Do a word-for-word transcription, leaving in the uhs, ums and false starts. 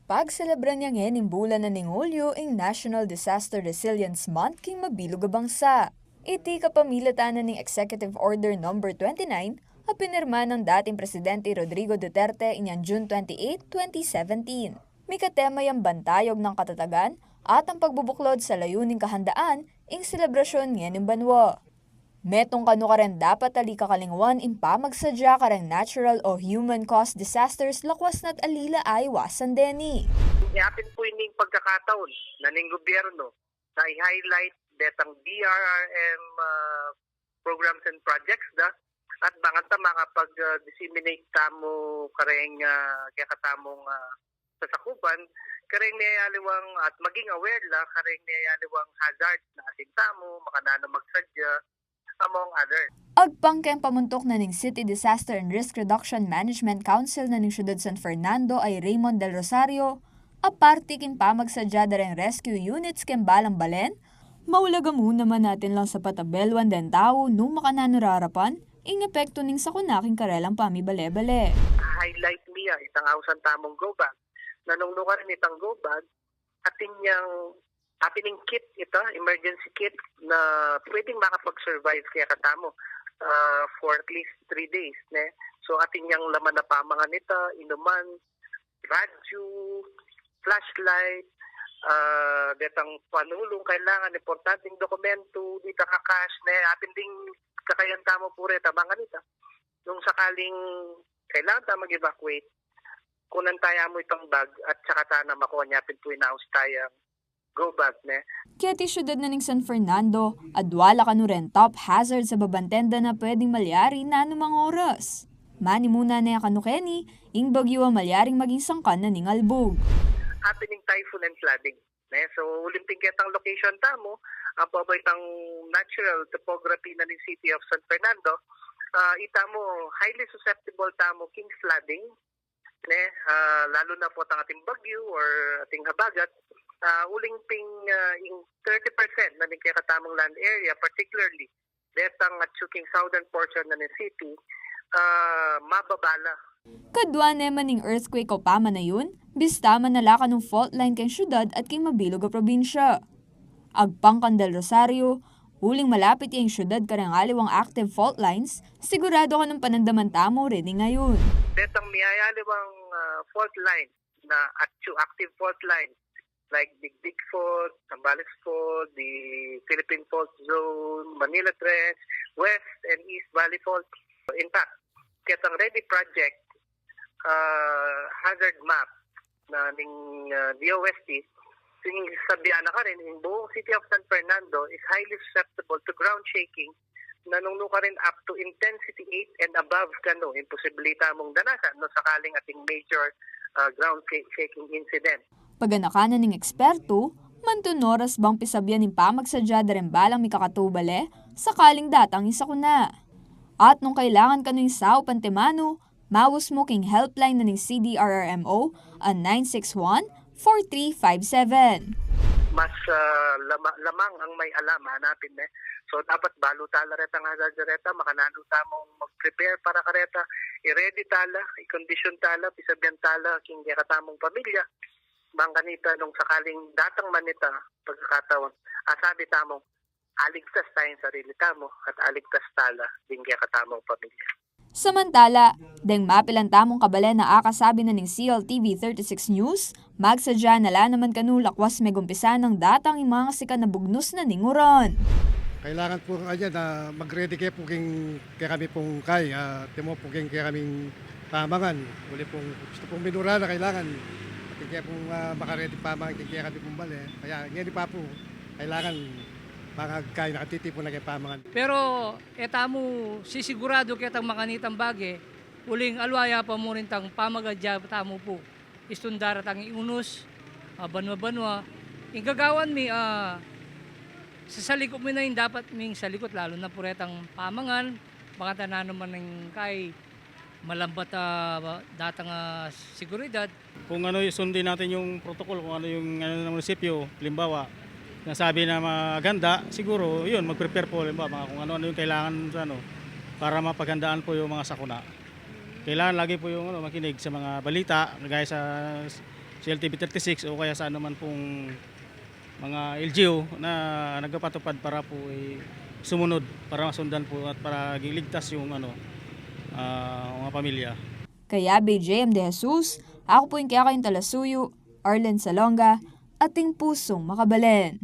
Pagselebran ya ngening bulan na ning Hulyo ing National Disaster Resilience Month king mabilug a bangsa. Iti kapamilatan na ning Executive Order Number twenty-nine a pinirma nang dating Presidente Rodrigo Duterte inyang June twenty-eight, twenty seventeen. Mikatema yang bantayog nang katatagan at ang pagbubuklod sa layuning kahandaan ing selebrasyon ngening banwa. Metung kanu kareng dapat ali kakalingwan ing pamagsadya kareng natural o human-caused disasters lakwas na't ali la aiwasan deni. Yapin pu ining pagkakataon na ning gobyerno na i-highlight detang D R R M, ah, programs and projects da, at bang kanita makapag, ah, disseminate tamu kareng, ah, kekatamung, ah, sasakupan, kareng miyayaliwang at maging aware la kareng miyayaliwang hazard na atin tamu, makananu magsadya, among others. Agpang keng pamuntuk na ning City Disaster and Risk Reduction Management Council na ning Syudad San Fernando a i Raymond Del Rosario, a parti king pamagsadya da reng rescue units keng balang balen, maulaga mu naman atin lang sapat a beluan deng tau nung makananu rarapan ing epektu ning sakuna king karelang pamibale-bale. Highlight mi ya itang ausan tamung go bag. Na nung nukarin itang go bag, atin yang, atin ing kit ita, emergency kit, na pwedeng makapag-survive kekatamu, ah, for at least three days, ne? So, atin yang laman a pamangan ita, inuman, radyo, flashlight, ah, detang panulung kailangan, importanteng dokumentu, dita ka cash, ne? Atin ding kakayan tamu pu reta, bang kanita, nung sakaling kailangan ta mag-evacuate, kunan taya mu itang bag at saka ta na makuha nya pin pu inaus tayang go bag, ne? Keti syudad na ning San Fernando, adwa la kanu reng top hazards a babanten da na pwedeng malyari nanumang oras. Manimuna ne kanu keni ing bagyu a malyaring maging sangkan na ning albug. Happening typhoon and flooding. Ne? So, uling pin ketang location tamu, ang pabaytang natural topography na ning City of San Fernando, ah, ita mu, highly susceptible tamu king flooding, ne? Ah, lalu na pu itang ating bagyu or ating habagat, ah, uling pin, ah, ing thirty percent na ning kekatamung land area, particularly detang at king southern portion na ning city, ah, mababa la. Kadwa ne man ing earthquake o pamanayun, bista man ala kanung fault line keng syudad at king mabilug a probinsya. Agpang kang Del Rosario, uling malapit ya ing syudad kareng aliwang active fault lines, sigurado kanung panandaman tamu reni ngayun. Detang miyayaliwang, ah, fault line na at active fault line, like Digdig Fault, Zambales Fault, the Philippine Fault Zone, Manila Trench, West and East Valley Fault. In fact, ketang READY project, ah, hazard map na ning, ah, D O S T, sinasabi na karin, ing buong City of San Fernando is highly susceptible to ground shaking na nung nukarin up to intensity eight and above kanu, imposible tamung danasan nung sakaling ating major, ah, ground sha-, shaking incident. Paganakan na ning ekspertu, mantun oras bang pisabyan ing pamagsadya da reng balang mikakatubale sakaling datang ing sakuna. At nung kailangan kanu ing saup antemanu, maus mu king helpline na ning C D R R M O a nine six one, four three five seven. Mas, ah, lama-, lamang ang may alam, hanapin, ne? So, dapat balu tala retang hazard reta, makananu tamung mag-prepare para kareta, i-ready tala, i-condition tala, pisabyan tala king kekatamung pamilya, bang kanita nung sakaling datang man ita pagkakataon, asabi tamung, aligtas taya ing sarili tamu at aligtas tala ding kekatamung pamilya. Samantala, deng mapilan tamung kabalen a akasabi na ning C L T V thirty-six News, magsadya na la naman kanu lakwas megumpisan nang datang ing mangasikan a bugnus na ning uran. Kailangan pu, ayan, na mag-ready ke pu king kekami pung kai, ah, timo pu king kekaming pamangan. Uli pung gustu pung minuran na kailangan. King ke pung, ah, maka-ready pamangan king kekami pung bale. Kaya ngeni pa pu, kailangan mangagkai na, katitipun na ke pamangan. Pero e tamu sisiguradu ketang makanitang bage, uling aliwa ya pa mu rintang pamagadya tamu pu. Istun daratang ing unus, ah, banwa-banwa. Ing gagawan mi, ah, sasalikut mi na ing dapat ming salikut, lalu na pu retang pamangan, bang kanita nanu man ing kai malambat a datang a seguridad. Kung ano, sundin natin yung protocol, kung ano yung ano ng munisipyo, halimbawa, nasabi na maganda, siguro, yun, mag-prepare po, halimbawa, mga kung ano-ano yung kailangan sa ano, Para mapaghandaan po yung mga sakuna. Kailangan lagi po yung ano, makinig sa mga balita, kagaya sa C L T V thirty-six o kaya sa anuman pong mga L G U na nagpapatupad para po, eh, sumunod, para masundan po at para ligtas yung ano, ah, mga pamilya. Kaya B J M De Jesus, ako po yung kaya kayong talasuyu, Arlen Salonga, ating pusong makabalen.